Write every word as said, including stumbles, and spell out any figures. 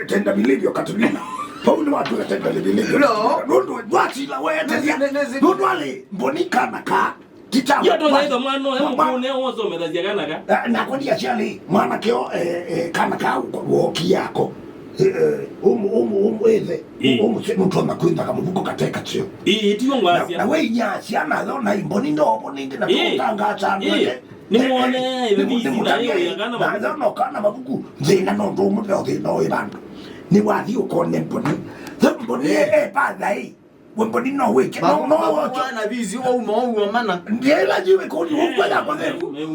eh, tenda vilivyo, Katrina. Paulo watuka tenda vilivyo. No. Nũndũ watila wetelia. Ne, ne, ne, ne. Nũndũ alĩ mboni kana ka. Tita. Yo ndo naitha mwana oya mukune wosomethasya kana ka. Eh, na kwa ndia ciali, mwana keo, eh, eh, kana ka woki yako. Eh, eh, umu, umu, umu, ethe. Ĩ. Umu, se, muntu ama kwinda kamuvuko kateka tio. Ĩ, ĩtiyo ngwasya. Na, na we inya ciana, thona imboni ndobo nindi na. Ĩ. Tũtangaza andũ. Ĩ. Nĩmwone, eh, eh, ĩthithi nĩmũ-, na nĩmũtavye, ĩyo yakana na mavuku. Thĩna no ndũmũve o thĩna ũĩ vandũ. Nĩwathi ũkone mboni. Thĩ mboni, eh, eh, patha ĩ. We mboni no wĩke. No, no, mavuku wake. Wana bizi wauma, wauma mana. Ndĩla jiwe koni, eh, ũkwenda kwa thĩku. Eh, eh,